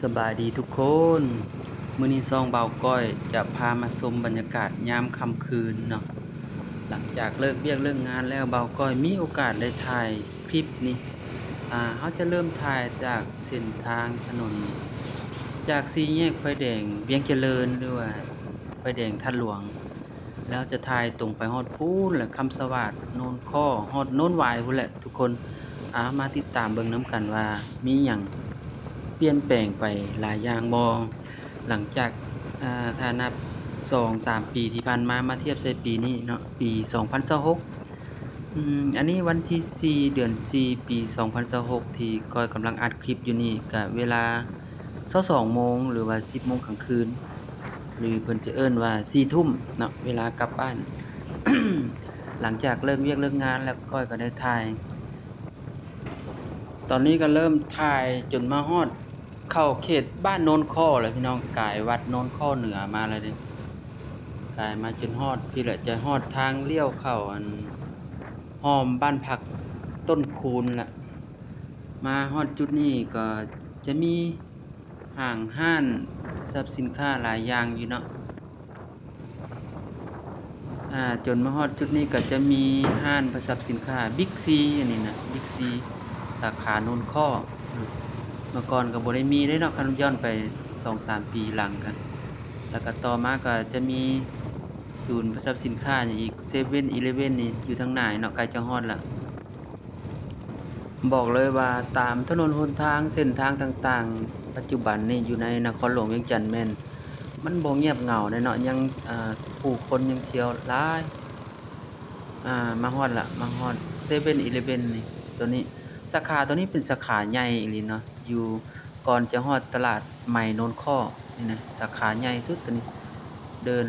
ສະບາຍດີທຸກຄົນ, ມື້ນີ້ຊ່ອງບ່າວກ້ອຍຈະພາມາຊົມບັນຍາກາດຍາມຄ່ຳຄືນເນາະ. ຫຼັງຈາກເລີກວຽກເລີກງານແລ້ວ, ບ່າວກ້ອຍມີໂອກາດໄດ້ຖ່າຍຄລິບນີ້. ອາ, ເຮົາຈະເລີ່ມຖ່າຍຈາກເສັ້ນທາງຖະໜົນ ຈາກສີ່ແຍກໄຟແດງວຽງຈະເລີນ ຫຼືວ່າໄຟແດງທາດຫຼວງ. ແລ້ວຈະຖ່າຍຕົງໄປຮອດພຸ້ນແຫຼະ, ຄຳສະຫວາດ, ໂນນຄໍ້, ຮອດໂນນຫວາຍພຸ້ນແຫຼະທຸກຄົນ. ອາ, ມາຕິດຕາມເບິ່ງນຳກັນວ່າມີຫຍັງປ່ຽນແປງໄປຫຼາຍຢ່າງບໍ່ ຫຼັງຈາກ, ອາ, ຖ້ານັບສອງສາມປີທີ່ຜ່ານມາ, ມາທຽບໃສ່ປີນີ້ເນາະ, ປີສອງພັນຊາວຫົກ. ອືມ, ອັນນີ້ວັນທີສີ່ ເດືອນສີ່ ປີສອງພັນຊາວຫົກ ທີ່ຂ້ອຍກຳລັງອັດຄລິບຢູ່ນີ້, ກະເວລາຊາວສອງໂມງ ຫຼືວ່າສິບໂມງກາງຄືນ. ຫຼືເພິ່ນຈະເອີ້ນວ່າສີ່ທຸ່ມເນາະ ເວລາກັບບ້ານ. ຫຼັງຈາກເລີກວຽກເລີກງານແລ້ວ ຂ້ອຍກໍໄດ້ຖ່າຍ. ຕອນນີ້ກໍເລີ່ມຖ່າຍຈົນມາຮອດເຂົ້າເຂດບ້ານໂນນຄໍ້ແລ້ວພີ່ນ້ອງ, ກາຍວັດໂນນຄໍ້ເໜືອມາແລ້ວເດ້. ກາຍມາຈົນຮອດພີ້ແຫຼະ, ຈະຮອດທາງລ້ຽວເຂົ້າອັນ ຫ້ອມບ້ານພັກຕົ້ນຄູນລະ. ມາຮອດຈຸດນີ້ກໍຈະມີ ຫ້າງຮ້ານສັບສິນຄ້າຫຼາຍຢ່າງຢູ່ເນາະ. ອາ, ຈົນມາຮອດຈຸດນີ້ກໍຈະມີຮ້ານສັບສິນຄ້າ ບິກຊີ ອັນນີ້ນະ, ບິກຊີ ສາຂາໂນນຄໍ້. ເມື່ອກ່ອນກໍບໍ່ໄດ້ມີເດ້ເນາະ, ຄັນຍ້ອນໄປສອງສາມປີຫຼັງກະ. ແລ້ວກໍຕໍ່ມາກໍຈະມີສູນສັບສິນຄ້າຫຍັງອີກ, ເຊເວັນອີເລເວັນນີ້ຢູ່ທາງໜ້າເນາະ, ໃກ້ຈະຮອດລະ. ບອກເລີຍວ່າຕາມຖະໜົນຫົນທາງ, ເສັ້ນທາງຕ່າງໆ ປັດຈຸບັນນີ້ຢູ່ໃນນະຄອນຫຼວງວຽງຈັນແມ່ນມັນບໍ່ງຽບເຫງົາເດ້ເນາະ, ຍັງ, ເອີ, ຜູ້ຄົນຍັງທ່ຽວຫຼາຍ. ອາ, ມາຮອດລະ, ມາຮອດເຊເວັນອີເລເວັນນີ້, ໂຕນີ້, ສາຂາໂຕນີ້ເປັນສາຂາໃຫຍ່ອີ່ຫຼີເນາະ, ຢູ່ ກ່ອນຈະຮອດຕະຫຼາດໃໝ່ໂນນຄໍ້ນີ້ນະ, ສາຂາໃຫຍ່ສຸດໂຕນີ້. ເດີ່ນ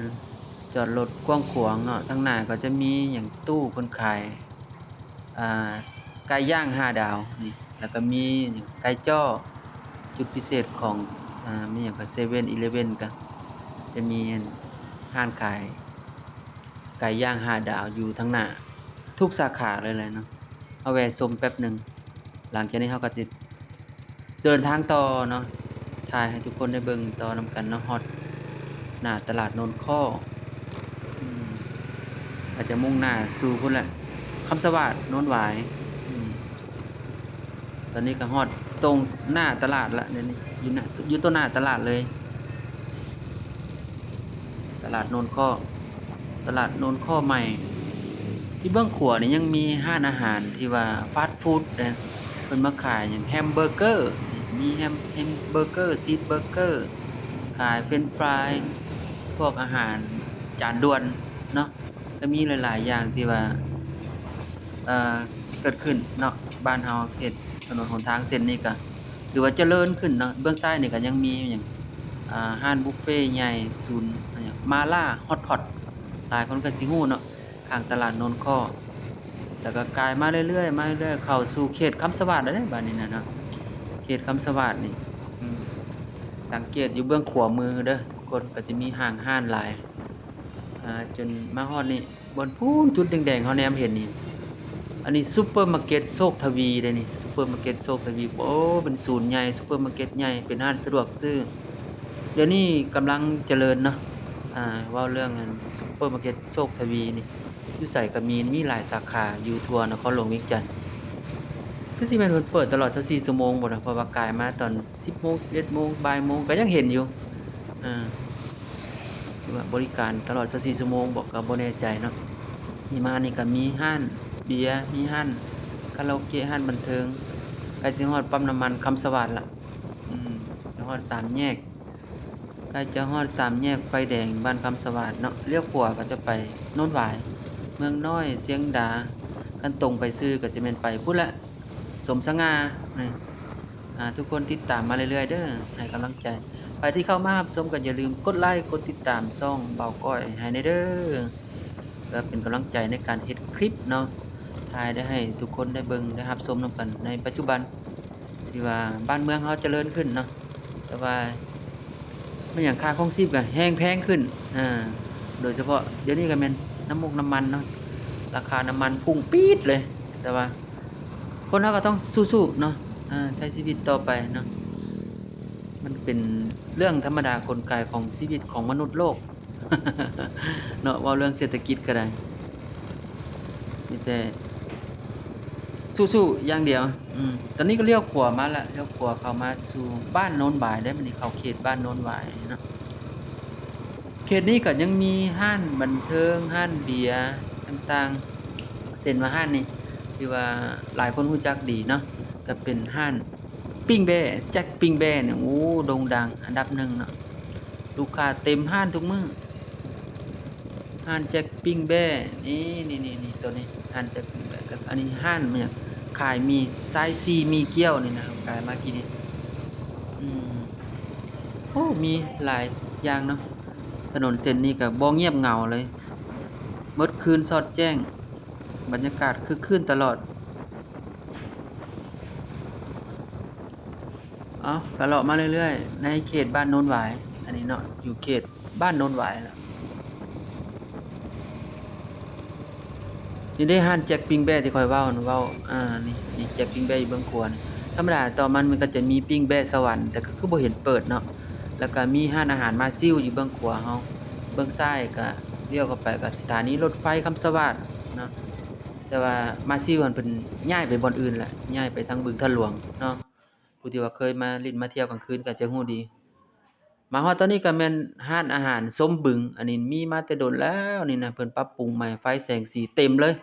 ຈອດລົດກວ້າງຂວາງເນາະ, ທາງໜ້າກໍຈະມີຫຍັງ ຕູ້ເພິ່ນຂາຍ, ອາ, ໄກ່ຍ່າງຫ້າດາວນີ້, ແລ້ວກໍມີຫຍັງ ໄກ່ຈໍ້. ຈຸດພິເສດຂອງ, ອາ, ມີຫຍັງກໍເຊເວັນອີເລເວັນ ກໍຈະມີຮ້ານຂາຍໄກ່ຍ່າງຫ້າດາວຢູ່ທາງໜ້າທຸກສາຂາເລີຍແຫຼະເນາະ. ເຮົາແວ່ຊົມແປັບໜຶ່ງ, ຫຼັງຈາກນີ້ເຮົາກໍຈະ ເດີນທາງຕໍ່ເນາະ, ຖ່າຍໃຫ້ທຸກຄົນໄດ້ເບິ່ງຕໍ່ນຳກັນເນາະ. ຮອດໜ້າຕະຫຼາດໂນນຄໍ້, ອືມ, ອາດຈະມຸ່ງໜ້າສູ່ພຸ້ນແຫຼະ, ຄຳສະຫວາດ, ໂນນຫວາຍ. ອືມ, ຕອນນີ້ກໍຮອດຕົງໜ້າຕະຫຼາດລະ, ດຽວນີ້ຢູ່ໜ້າ, ຢູ່ຕໍ່ໜ້າຕະຫຼາດເລີຍ. ຕະຫຼາດໂນນຄໍ້, ຕະຫຼາດໂນນຄໍ້ໃໝ່. ທີ່ເບື້ອງຂວານີ້ຍັງມີຮ້ານອາຫານທີ່ວ່າຟາດຟູດເດ້, ເພິ່ນມາຂາຍຫຍັງ ແຮມເບີເກີ, ມີແຮມ, ແຮມເບີເກີ, ຊີສເບີເກີ, ຂາຍເຟຣນຟຣາຍ, ພວກອາຫານຈານດ່ວນເນາະ. ກໍມີຫຼາຍໆຢ່າງທີ່ວ່າ, ເອີ, ເກີດຂຶ້ນເນາະ. ບ້ານເຮົາເຂດຖະໜົນຫົນທາງເສັ້ນນີ້ກໍຖືວ່າຈະເລີນຂຶ້ນເນາະ. ເບື້ອງຊ້າຍນີ້ກໍຍັງມີຫຍັງ, ອາ, ຮ້ານບຸບເຟໃຫຍ່, ສູນຫຍັງ ມາລ່າ ຮອດພອດ, ຫຼາຍຄົນກໍຊິຮູ້ເນາະ, ຂ້າງຕະຫຼາດໂນນຄໍ້. ແລ້ວກໍກາຍມາເລື້ອຍໆ, ມາເລື້ອຍໆ, ເຂົ້າສູ່ເຂດຄຳສະຫວາດແລ້ວເດ້ ບາດນີ້ນະເນາະ, ເຂດຄຳສະຫວາດນີ້. ອືມ, ສັງເກດຢູ່ເບື້ອງຂວາມືເດີທຸກຄົນ, ກໍຈະມີຫ້າງຮ້ານຫຼາຍ. ອາ, ຈົນມາຮອດນີ້, ບ່ອນພຸ້ນ ຈຸດແດງໆ ເຮົາແນມເຫັນນີ້, ອັນນີ້ຊຸບເປີມາເກັດໂຊກທະວີເດ້ນີ້, ຊຸບເປີມາເກັດໂຊກທະວີ. ໂອ້, ເປັນສູນໃຫຍ່, ຊຸບເປີມາເກັດໃຫຍ່, ເປັນຮ້ານສະດວກຊື້. ດຽວນີ້ກຳລັງຈະເລີນເນາະ. ອາ, ເວົ້າເລື່ອງອັນຊຸບເປີມາເກັດໂຊກທະວີນີ້, ຢູ່ໃສກໍມີ, ມີຫຼາຍສາຂາຢູ່ທົ່ວນະຄອນຫຼວງວຽງຈັນ. ຄືຊິແມ່ນເພິ່ນເປີດຕະຫຼອດຊາວສີ່ຊົ່ວໂມງບໍ່ນະ, ເພາະວ່າກາຍມາຕອນ ສິບໂມງ, ສິບເອັດໂມງ, ບ່າຍໂມງ ກໍຍັງເຫັນຢູ່. ອາ, ຫຼືວ່າບໍລິການຕະຫຼອດຊາວສີ່ຊົ່ວໂມງບໍ ກໍບໍ່ແນ່ໃຈເນາະ. ນີ້ມານີ້ກໍມີຮ້ານເບຍ, ມີຮ້ານຄາຣາໂອເກະ, ຮ້ານບັນເທີງ. ໃກ້ຊິຮອດປ້ຳນ້ຳມັນຄຳສະຫວາດລະ. ອືມ, ຈະຮອດສາມແຍກ, ໃກ້ຈະຮອດສາມແຍກໄຟແດງບ້ານຄຳສະຫວາດເນາະ. ລ້ຽວຂວາກໍຈະໄປໂນນຫວາຍ, ເມືອງນ້ອຍ, ຊຽງດາ. ຄັນຕົງໄປຊື່ກໍຈະແມ່ນໄປພຸ້ນແຫຼະ. ສົມສະຫງ່ານະ. ອາ, ທຸກຄົນຕິດຕາມມາເລື້ອຍໆເດີ, ໃຫ້ກຳລັງໃຈ. ໃຜທີ່ເຂົ້າມາຮັບຊົມກໍຢ່າລືມກົດໄລ, ກົດຕິດຕາມຊ່ອງບ່າວກ້ອຍໃຫ້ແດ່ເດີ, ເພື່ອເປັນກຳລັງໃຈໃນການເຮັດຄລິບເນາະ, ຖ່າຍໄດ້ໃຫ້ທຸກຄົນໄດ້ເບິ່ງ, ໄດ້ຮັບຊົມນຳກັນໃນປັດຈຸບັນ. ທີ່ວ່າບ້ານເມືອງເຮົາຈະເລີນຂຶ້ນເນາະ, ແຕ່ວ່າແມ່ນຫຍັງ ຄ່າຄອງຊີບກໍແຮງແພງຂຶ້ນ. ອາ, ໂດຍສະເພາະດຽວນີ້ກໍແມ່ນນ້ຳມັນ, ນ້ຳມັນເນາະ, ລາຄານ້ຳມັນພຸ່ງປີດເລີຍ. ແຕ່ວ່າຄົນເຮົາກໍຕ້ອງສູ້ໆເນາະ, ອາ, ໃຊ້ຊີວິດຕໍ່ໄປເນາະ. ມັນເປັນເລື່ອງທຳມະດາກົນໄກຂອງຊີວິດຂອງມະນຸດໂລກ ເນາະ ເວົ້າເລື່ອງເສດຖະກິດກໍໄດ້ ມີແຕ່ສູ້ໆຢ່າງດຽວ. ອືມ ຕອນນີ້ກໍລ້ຽວຂວາມາລະ ລ້ຽວຂວາເຂົ້າມາສູ່ບ້ານໂນນຫວາຍເດ້ ບັດນີ້ເຂົ້າເຂດບ້ານໂນນຫວາຍເນາະ. ເຂດນີ້ກໍຍັງມີຮ້ານບັນເທີງ ຮ້ານເບຍຕ່າງໆ ເຊັ່ນວ່າຮ້ານນີ້ ທີ່ວ່າຫຼາຍຄົນຮູ້ຈັກດີເນາະ ກໍເປັນຮ້ານປີ້ງແບ້ ແຈັກປີ້ງແບ້ນີ້ ໂອ້ ໂດ່ງດັງອັນດັບໜຶ່ງເນາະ ລູກຄ້າເຕັມຮ້ານທຸກມື້. ຮ້ານແຈັກປີ້ງແບ້ ນີ້ໆໆ ໂຕນີ້ ຮ້ານແຈັກປີ້ງແບ້ ກັບອັນນີ້ຮ້ານຫຍັງ ຂາຍໝີ່ ຊາຍສີ່ໝີ່ກ້ຽວນີ້ນະ ຂາຍມາກີ້ນີ້. ອືມ ໂອ້ ມີຫຼາຍຢ່າງເນາະ ຖະໜົນເສັ້ນນີ້ກໍບໍ່ງຽບເຫງົາເລີຍ ໝົດຄືນສອດແຈ້ງ ບັນຍາກາດຄຶກຄື້ນຕະຫຼອດ. ເອົາ ກະເລາະມາເລື້ອຍໆ ໃນເຂດບ້ານໂນນຫວາຍ ອັນນີ້ເນາະ ຢູ່ເຂດບ້ານໂນນຫວາຍລະ. ນີ້ເດ້ຮ້ານແຈັກປີ້ງແບ້ທີ່ຂ້ອຍເວົ້າ ເວົ້າ ອ່າ ນີ້ ນີ້ແຈັກປີ້ງແບ້ຢູ່ເບື້ອງຂວານີ້. ທຳມະດາຕໍ່ມັນ ມັນກໍຈະມີປີ້ງແບ້ສະຫວັນ ແຕ່ກໍຄືບໍ່ເຫັນເປີດເນາະ. ແລ້ວກໍມີຮ້ານອາຫານມາຊິວຢູ່ເບື້ອງຂວາເຮົາ ເບື້ອງຊ້າຍກໍລ້ຽວເຂົ້າໄປກໍສະຖານີລົດໄຟຄຳສະຫວາດເນາະ. ແຕ່ວ່າມາຊິວຫັ້ນເພິ່ນຍ້າຍໄປບ່ອນອື່ນແລ້ວ ຍ້າຍໄປທາງບຶງທາດຫຼວງເນາະ. ຜູ້ທີ່ວ່າເຄີຍມາຫຼິ້ນມາທ່ຽວກາງຄືນກໍຈະຮູ້ດີ. ມາຮອດຕອນນີ້ກໍແມ່ນຮ້ານອາຫານຊົມບຶງ ອັນນີ້ມີມາແຕ່ດົນແລ້ວນີ້ນະ ເພິ່ນປັບປຸງໃໝ່ ໄຟແສງສີເຕັມເລີຍ.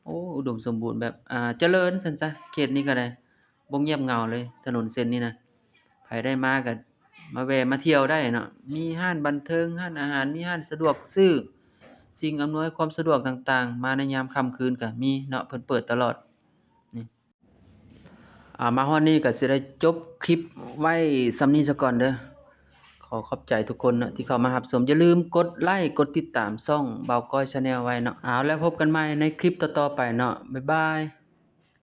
ໂອ້ ອຸດົມສົມບູນແບບ ອ່າ ຈະເລີນຊັ້ນຊະ ເຂດນີ້ກໍໄດ້ ບໍ່ງຽບເຫງົາເລີຍ ຖະໜົນເສັ້ນນີ້ນະ. ໃຜໄດ້ມາກໍມາແວ່ມາທ່ຽວໄດ້ເນາະ ມີຮ້ານບັນເທີງ ຮ້ານອາຫານ ມີຮ້ານສະດວກຊື້ ສິ່ງອຳນວຍຄວາມສະດວກຕ່າງໆ ມາໃນຍາມຄ່ຳຄືນກໍມີເນາະ ເພິ່ນເປີດຕະຫຼອດ. ອ່າ ມາຮອດນີ້ກໍຊິໄດ້ຈົບຄລິບໄວ້ສ່ຳນີ້ສາກ່ອນເດີ. ຂໍຂອບໃຈທຸກຄົນເນາະ ທີ່ເຂົ້າມາຮັບຊົມ. ຢ່າລືມກົດໄລ້ ກົດຕິດຕາມຊ່ອງບ່າວກ້ອຍ Channel ໄວ້ເນາະ. ເອົາ ແລ້ວພົບກັນໃໝ່ໃນຄລິບຕໍ່ໆໄປເນາະ. ບາຍບາຍ.